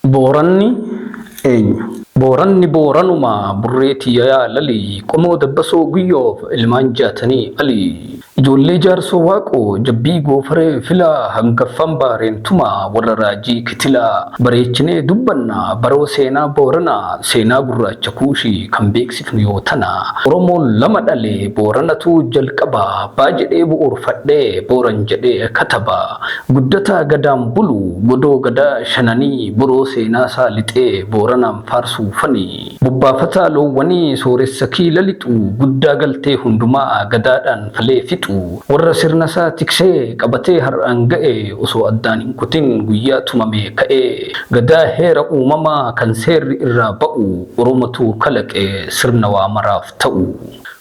Booranni eenyu? Booranni Booranuma burree tiyya yaa lali qomoo Dabbasoo Guyyoof ilmaan Jaatanii Ali. Ijoollee Jaarsoo Waaqoo jabbii goofaree filaa hangaffan Baarentumaa warra raajii kitilaa bareechinee dubbanna baroo seenaa Booranaa seenaa gurraacha kuushii kan beeksifnu yoo tana. Oromoon lama dhale Booranatu jalqaba baa jedhee bu'uurfadhee Booran jedhee kataba. Guddataa Gadaan bulu godoo Gadaa shananii boroo seenaasaa lixee Booranaan faarsuufani. Bobbaafataa loowwanii sooressa kiila lixu guddaa galtee hundumaa Gadaadhaan falee fixu. Warra sirnasaa tiksee qabatee har'aan ga'e osoo addaan hin kutin guyyaa tumamee ka'ee. Gadaa heera uumamaa kan seerri irraa ba'u Oromotu kalaqe sirna waa maraaf ta'u.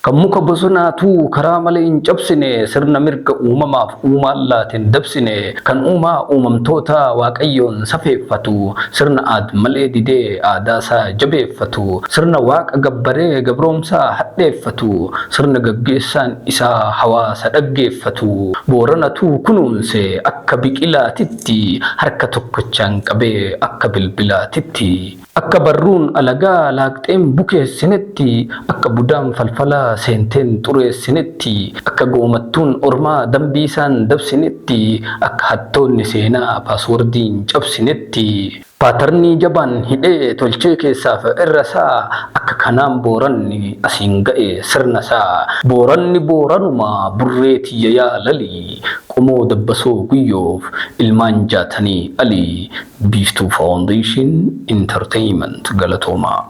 Kan muka bosonaatuu karaa malee hin cabsine, sirna mirga uumamaaf uumaan laate hin dabsine, kan uumaa uumamtootaa Waaqayyoon safeeffatu, sirna aad-malee didee aadaasaa jabeeffatu, sirna Waaqa gabbaree gabroomsaa hadheeffatu, sirna gaggeessaan isaa hawaasa dhaggeeffatu, Booranatuu kunuunse akka biqilaatitti, harka tokkochaan qabee akka bilbilaatitti. Akka barruun alagaa laaqxeen bukeessinetti, akka budaan falfalaa seenteen xureessinetti, akka goomattuun ormaa dambiisaan dabsinetti, akka hattoonni seenaa paaswordiin cabsinetti, paatarnii jabaan hidhee tolchee keessaaf irrasaa, akka kanaan Booranni asiin ga'e sirnasaa. Booranni Booranuma burree tiyya yaa lalii, qomoo Dabbasoo Guyyoof ilmaan Jaatanii Alii. Biiftuu Foundation Entertainment galatoomaa.